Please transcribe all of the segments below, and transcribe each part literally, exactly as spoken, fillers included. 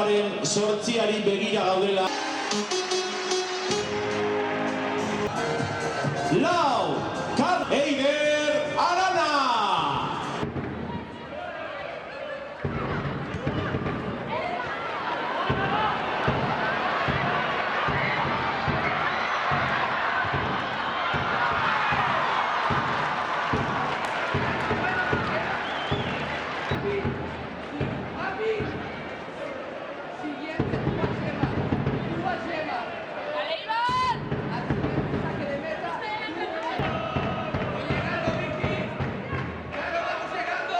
Sortziari begira gaudela. Lau, Car-, Eider Arana. Siguiente, tuya, Gemma. Tuya, Gemma. ¡Dale, Iván! Al siguiente saque de meta. Llegando, Vicky. Claro, vamos llegando.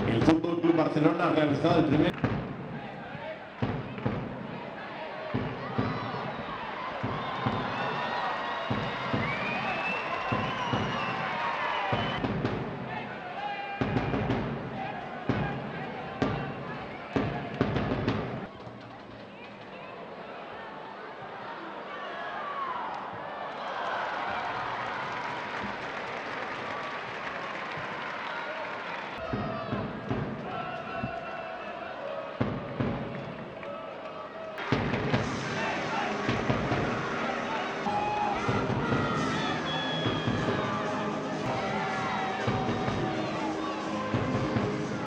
El Fútbol Club Barcelona ha realizado el primer